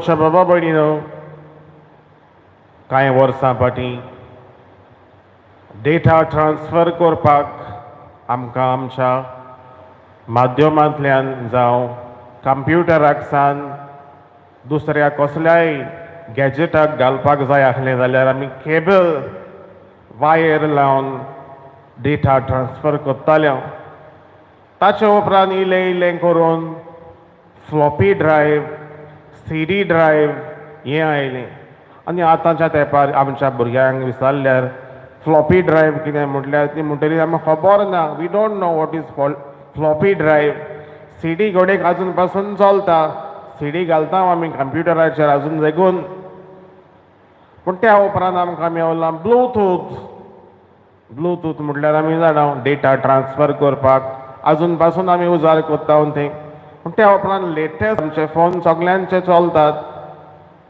मोगाच्या बाबा भयणीनो, कांय वर्सां फाटीं डेटा ट्रान्सफर करपाक आमकां आमच्या माध्यमांतल्यान जावं कंप्युटराक सान दुसऱ्या कसल्याय गॅजेटाक घालपाक जाय आसलें जाल्यार आमी केबल वायर लावन डेटा ट्रान्सफर करताले. ताचे उपरांत इल्लें इल्लें करून फ्लॉपी ड्रायव्ह, सीडी ड्रायव्ह हें आयलें आनी आतांच्या तेंपार आमच्या भुरग्यांक विचारल्यार फ्लॉपी ड्रायव्ह कितें म्हटल्यार ती म्हणटली, आमकां खबर ना, we don't know what is floppy drive. CD घडयेक आजून पासून चलता, सीडी घालता आमी कंप्युटराचेर आजून लेगून. पूण त्या उपरांत आमकां मेवला ब्लुटूथ. ब्लुटूथ म्हटल्यार आमी जाणा, डेटा ट्रान्सफर करपाक आजून पासून आमी उजार करता तें. पूण त्या उपरांत लेटेस्ट आमचे फोन सगल्यांचे चलतात,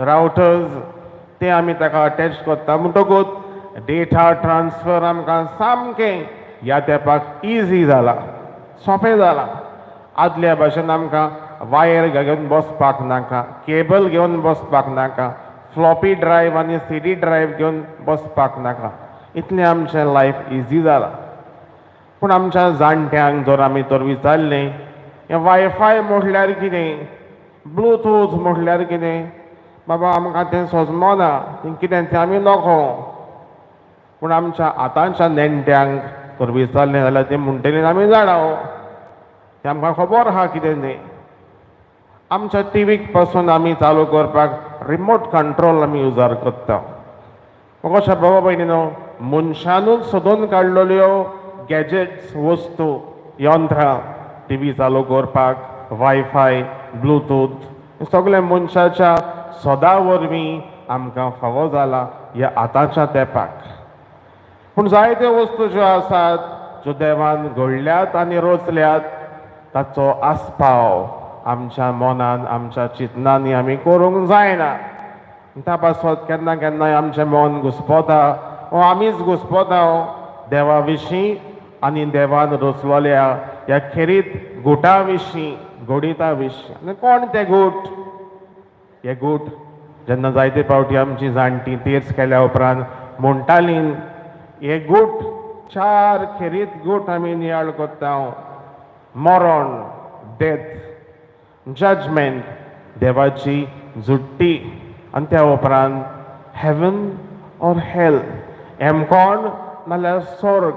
रावटर्स ते आमी ताका अटॅच करता, म्हणटकूच डेटा ट्रान्सफर आमकां सामकें ह्या तेंपाक इजी जाला, सोंपें जालां. आदल्या भाशेन आमकां वायर घेवन बसपाक नाका, केबल घेवन बसपाक नाका, फ्लॉपी ड्रायव्ह आनी सीडी ड्रायव्ह घेवन बसपाक नाका. इतलें आमचें लायफ इजी जालां. पूण आमच्या जाणट्यांक जर आमी तर विचारलें, हें वायफाय म्हटल्यार कितें, ब्लुटूथ म्हटल्यार कितें, बाबा आमकां तें सोजमना, तें कितें तें आमी नकळो. पूण आमच्या आतांच्या नेणट्यांक तर विचारलें जाल्यार तें म्हणटलीं, आमी जाणा, तें आमकां खबर आहा कितें तें. आमच्या टिवीक पासून आमी चालू करपाक रिमोट कंट्रोल आमी युजार करता. कशें बाबा भयणीनो, मनशानूच सोदून काडलेल्यो गॅजेट्स, वस्तू, यंत्रां, टिवी चालू करपाक, वायफाय, ब्लुटूथ, सगळें मनशाच्या सोदा वरवीं आमकां फावो जाला ह्या आतांच्या तेंपाक. पूण जायत्यो वस्तू ज्यो आसात, ज्यो देवान घडल्यात आनी रचल्यात, ताचो आस्पाव आमच्या मनान, आमच्या चिंतनांनी आमी करूंक जायना. त्या पासत केन्ना केन्नाय आमचें मन घुस्पता वो आमीच घुस्पता देवा विशीं आनी देवान रचलोल्या ह्या खेरीत गुटा विशीं, घडिता विशीं. आनी कोण ते गूट? हे गूट जेन्ना जायते फावटी आमची जाणटी तेर्स केल्या उपरांत म्हणटाली, हे गूट, चार खेरीत गूट आमी नियाळ करता: मरण, डेथ, जजमेंट, देवाची जुट्टी आनी त्या उपरांत हेवन ऑर हेल, हेमकोण नाल्यार स्वर्ग.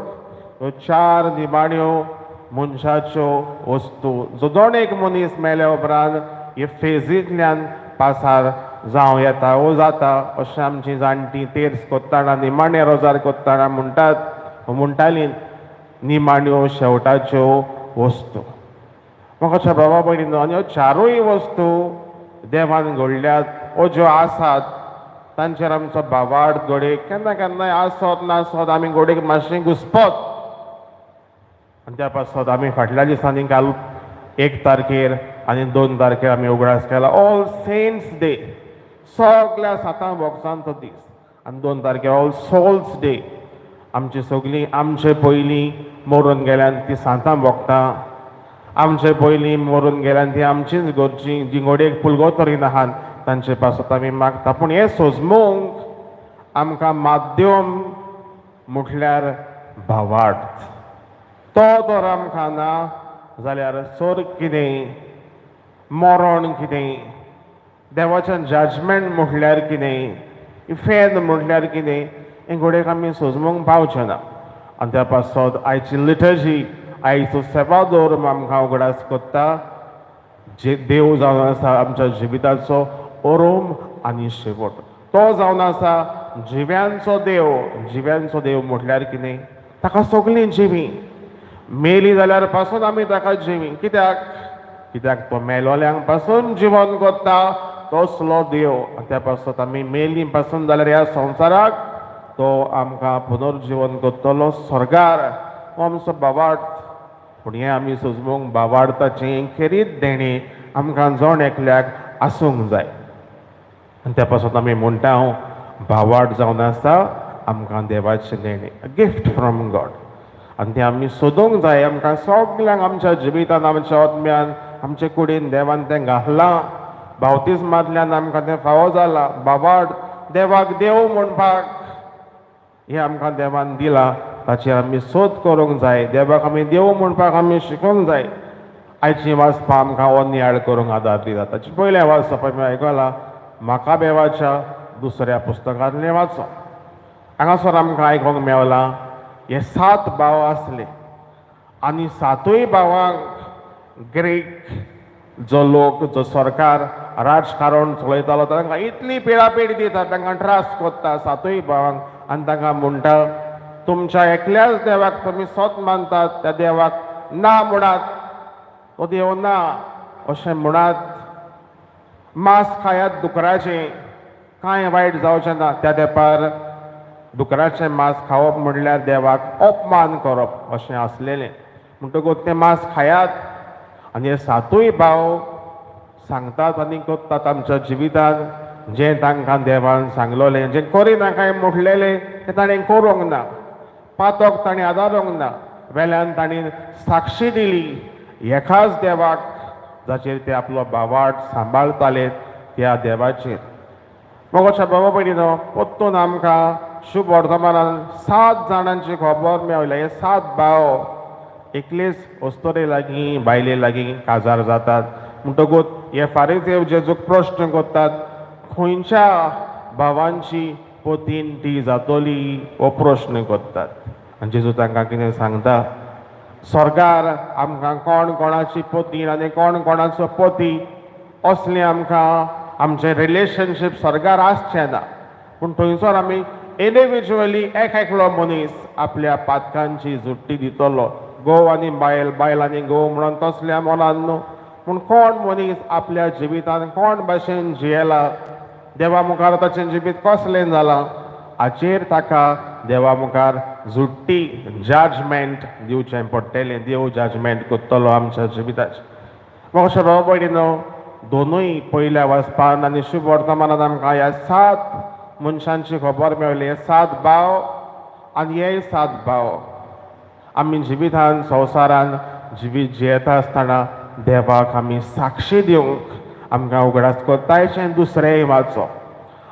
ह्यो चार निमाण्यो मनशाच्यो वस्तू जो जण एक मनीस मेल्या उपरांत हे फेजींतल्यान पासार जावं येता वो जाता, अशें आमची जाणटी तेर्स कोत्ताना, निमाणे रोजार कोत्ताना म्हणटात, म्हणटाली, निमाण्यो शेवटाच्यो वस्तू. म्हाका बाबा भयणीनो, आनी ह्यो चारूय वस्तू देवान घडल्यात वो ज्यो आसात, तांचेर आमचो भावार्थ घडये केन्ना केन्नाय आसत नासत, आमी घडयेक मातशें घुसपत. आनी त्या पासत आमी फाटल्या दिसांनी काल 1 तारखेर आनी 2 तारखेर आमी उगडास केला ऑल सेंट्स डे, सगल्या सातां भोगसांचो दीस, आनी 2 तारखेर ऑल सोल्स डे. आमची सगळीं आमचे पयलीं मरून गेल्यान ती सांतां भोगता, आमचे पयलीं मरून गेल्यान ती आमचीच घरचीं जी घडयेक पुर्गतोरीन आहात, तांचे पासत आमी मागता. पूण हें सोजमूंक आमकां माध्यम म्हटल्यार भावार्थ. तो तर आमकां ना जाल्यार स्वर्ग कितें, मरण कितें, देवाचें जजमेंट म्हटल्यार कितें, इफेर्न म्हटल्यार कितें, हें घडयेक आमी सोजमूंक पावचे ना. आनी त्या पासत आयची लिटर्जी, आयचो सेवादोर आमकां उगडास कोत्ता, जे देव जावन आसा आमच्या जिविताचो ओरोम आनी शेवट. तो जावन आसा जिव्यांचो देव. जिव्यांचो देव म्हटल्यार कितें? ताका सगळीं जिवीं. मेली जाल्यार पासून आमी ताका जिवी. कित्याक? कित्याक तो मेलोल्यांक पासून जिवन कोत्ता, तसलो देव. आनी त्या पासत आमी मेली पासून जाल्यार ह्या संवसाराक तो आमकां पुनर्जिवन करतलो स्वर्गार. हो आमचो भावार्थ. पूण हें आमी सोजमूंक भावार्थाचें खेरीत देणें आमकां जण एकल्याक आसूंक जाय. आनी त्या पासत आमी म्हणटा, भावार्थ जावन आसा आमकां देवाचें देणें, गिफ्ट फ्रॉम गॉड. आनी तें आमी सोदूंक जाय. आमकां सगल्यांक आमच्या जिवितान, आमच्या आत्म्यान, आमचे कुडीन देवान तें घातलां. बावतिज्मांतल्यान आमकां तें फावो जालां. बाबाड देवाक देव म्हणपाक हें आमकां देवान दिलां, ताचेर आमी सोद करूंक जाय. देवाक आमी देव म्हणपाक आमी शिकोंक जाय. आयची वाचपां आमकां हो नियाळ करूंक आदार दिता. ताचें पयलें वाचप आमी आयकलां मकाबेवाच्या दुसऱ्या पुस्तकांतलें वाचप. हांगासर आमकां आयकूंक मेवलां हे 7 भाव आसले आनी 7 भावांक ग्रीक जो लोक जो सरकार राजकारण चलयतालो तांकां इतली पिळापीळ दिता, तांकां त्रास कोत्ता 7 भावांक आनी तांकां म्हणटा तुमच्या एकल्याच देवाक तुमी सत मानतात, त्या देवाक ना म्हणात, तो देव ना अशें म्हणात, मांस खायात दुकराचें, कांय वायट जावचें ना. त्या तेंपार दुकराचें मांस खावप म्हणल्यार देवाक अपमान करप अशें आसलेलें. म्हणटकूच तें मांस खायात. आनी हे 7 भाव सांगतात आनी करतात आमच्या जिवितांत जें तांकां देवान सांगलोलें, जें करिना काय म्हटलेलें तें ताणें करूंक ना, पातक ताणें आदारूंक ना, वेल्यान ताणें साक्षी दिली एकाच देवाक जाचेर ते आपलो भावार्थ सांबाळताले त्या देवाचेर. मोगाच्या बाबा भयणीनो, परतून आमकां शुभ वर्तमानान 7 जाणांची खबर मेवल्या. हे 7 भाव एकलेच अस्तोरे लागीं बायले लागीं काजार जातात. म्हणटकूच हे फारीजेव जेजूक प्रश्न करतात खंयच्या भावांची पतीन ती जातली हो प्रश्न करतात. आनी जेजू तांकां कितें सांगता, स्वर्गार आमकां कोण कोणाची पतीन आनी कोण कोणाचो पती असलें आमकां आमचें रिलेशनशीप स्वर्गार आसचें ना, पूण थंयसर आमी इंडिविज्युअली एक एकलो मनीस आपल्या पातकांची जुट्टी दितलो. घोव आनी बायल, बायल आनी घोव म्हणून तसल्या मनान न्हू, पूण कोण मनीस आपल्या जिवितान कोण भाशेन जियेला, देवा मुखार ताचें जिवीत कसलें जालां हाचेर ताका देवा मुखार जुट्टी जजमेंट दिवचें पडटलें. देव जजमेंट करतलो आमच्या जिविताचें. मोगाच्या भाव भयणीनो, दोनूय पयल्या वाचपान आनी शुभ वर्तमानान आमकां ह्या 7 मनशांची खबर मेवली. हे 7 भाव आनी हे 7 भाव आमी जिवितान संवसारान जिवीत जियेता आसतना देवाक आमी साक्षी दिवंक आमकां उगडास करतायचें दुसरेंय वाचप.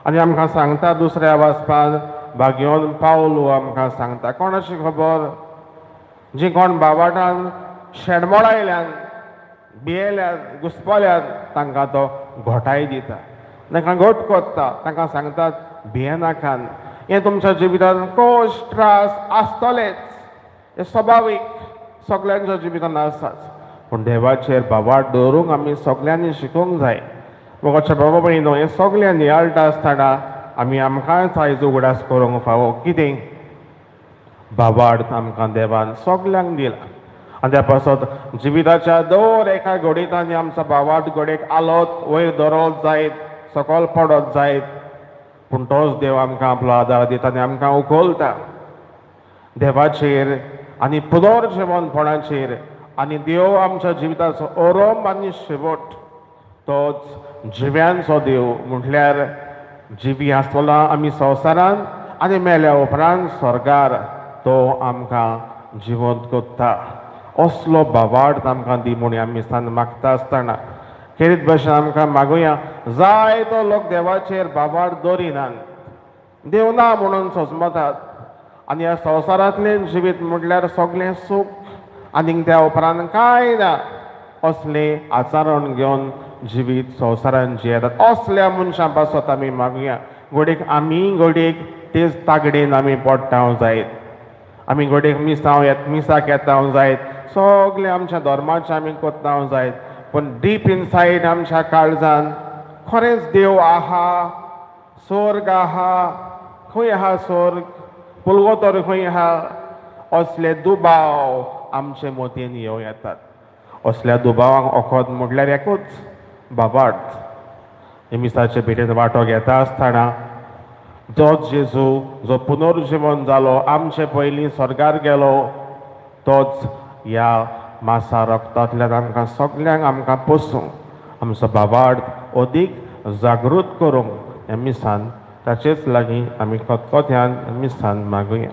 आनी आमकां सांगता दुसऱ्या वाचपान भाग्योन पावलो आमकां सांगता कोणाची खबर, जी कोण बाबाटान शेणमोळायल्यान भियेल्यान घुसपल्यान तांकां तो घोटाय दिता, तांकां घट कोत्ता, तांकां सांगतात भियेनाकान, हें तुमच्या जिवितान कश्ट त्रास आसतलेच, हें सभावीक सगल्यांच्या जिवितान आसाच, पूण देवाचेर भावार्थ दवरूंक आमी सगल्यांनी शिकूंक जाय. मोगाच्या बाबा भयणीनो, हें सगळें नियाळटा आसतना आमी आमकांच आयज उगडास करूंक फावो कितें भावार्थ आमकां देवान सगल्यांक दिला. आनी त्या पासत जिविताच्या दर एका घडीतांनी आमचो भावार्थ घडयेक आलोत वयर दवरत जायत, सकयल पडत जायत, पूण तोच देव आमकां आपलो आदार दिता आनी आमकां उखलता. देवाचेर आनी पुनर्जिवनपणाचेर आनी देव आमच्या जिविताचो अरंभ आनी शेवट तोच जिव्यांचो देव म्हटल्यार जिवी आसतलो आमी संवसारान आनी मेल्या उपरांत स्वर्गार तो आमकां जिवंत करता. असलो भावार्थ आमकां दी म्हूण आमी सान मागता आसतना खेरीत भाशेन आमकां मागुया. जायतो लोक देवाचेर भावार्थ दवरिनात, देव ना म्हणून सोजमतात आनी ह्या संवसारांतलें जिवीत म्हटल्यार सगळें सूख आनीक त्या उपरांत कांय ना असलें आचरण घेवन जिवीत संवसारान जियेतात. असल्या मनशां पासत आमी मागुया. घडयेक आमी घडयेक तेच तागडेन आमी पडटा जायत, आमी घडयेक मिसांव येत मिसाक येता जायत, सगळें आमच्या धर्माचें आमी करता जायत, पूण डीप इनसायड आमच्या काळजान खरेंच देव आहा, स्वर्ग आहा, खंय आहा स्वर्ग, पुलगो तर खंय आहा, असले दुबाव आमचे मतीन येवं येतात. असल्या दुबावांक वखद म्हटल्यार एकूच भावार्थ. हे मिसाचे भेटेन वांटो घेता आसतना तोच जेजू जो पुनर्जिवन जालो, आमचे पयलीं स्वर्गार गेलो, तोच ह्या मासा रक्तांतल्यान आमकां सगल्यांक आमकां पोसूंक, आमचो भावार्थ अदीक जागृत करूंक ह्या मिसान ताचेच लागीं आमी खतखत्यान मिसान मागुया.